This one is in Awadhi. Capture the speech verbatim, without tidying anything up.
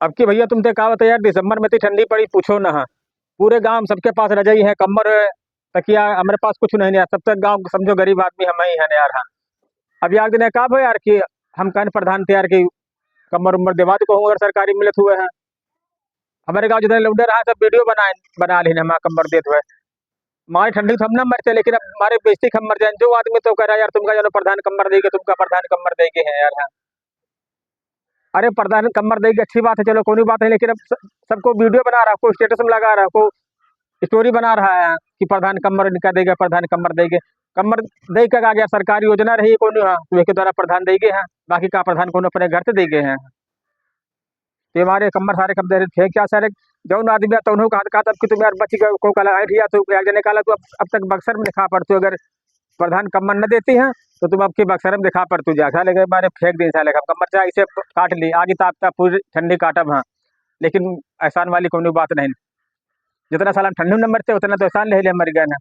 अब की भइया तुम ते का बताई यार, दिसंबर में इतनी ठंडी पड़ी, पूछो ना। हाँ, पूरे गांव सबके पास रजाई है, कम्बल है, तकिया, हमरे पास कुछ नहीं यार, सब तक गांव समझो गरीब आदमी हम ही हैं यार। हाँ, अब यार दिन का भो यार कि हम कहन प्रधान थे यार कि कम्बल उम्बल देवा दो कहूँ अगर सरकारी मिलत हुए हैं। हमारे गांव जितने लौंडे रहा सब वीडियो बनाए, बना लेने हमारा कम्बल देत हुए। हमारी ठंडी तो हम ना मरते, लेकिन अब हमारे बेइज्जती हम मर जाए। जो आदमी तो कह रहा है यार तुमका जो प्रधान कम्बल देंगे, तुमका प्रधान कम्बल देंगे हैं यार। हाँ, अरे प्रधान कम्बल देंगे अच्छी बात है, चलो कोई बात नहीं, लेकिन अब स-, सबको वीडियो बना रहा, कोई स्टेटस में लगा रहा, कोई स्टोरी बना रहा है कि प्रधान कम्बल इनका देगा, प्रधान कम्बल देंगे। कम्बल दे का आ गया, सरकारी योजना रही कौन, हाँ, तो के द्वारा प्रधान देंगे हैं, बाकी का प्रधान कौन अपने घर से देंगे हैं। तो हमारे कम्बल सारे कब दे रहे थे क्या सारे, जौन आदमी आता उन्हों कहा, कहा तब कि तुम यार बच गए, को कला आई या तो एक जने काला तो अब, अब तक बक्सर में लिखा पड़ते हो, अगर प्रधान कम्बल न देती हैं तो तुम अब के बक्सर में दिखा पड़ते हो जा, साले के मारे फेंक दी साले का कम्बल, चाहे इसे काट ली, आगे ताप ताप पूरी ठंडी काटब हाँ, लेकिन एहसान वाली कोनो बात नहीं। जितना साला ठंडी में मरते उतना तो एहसान ले ले मर गए ना।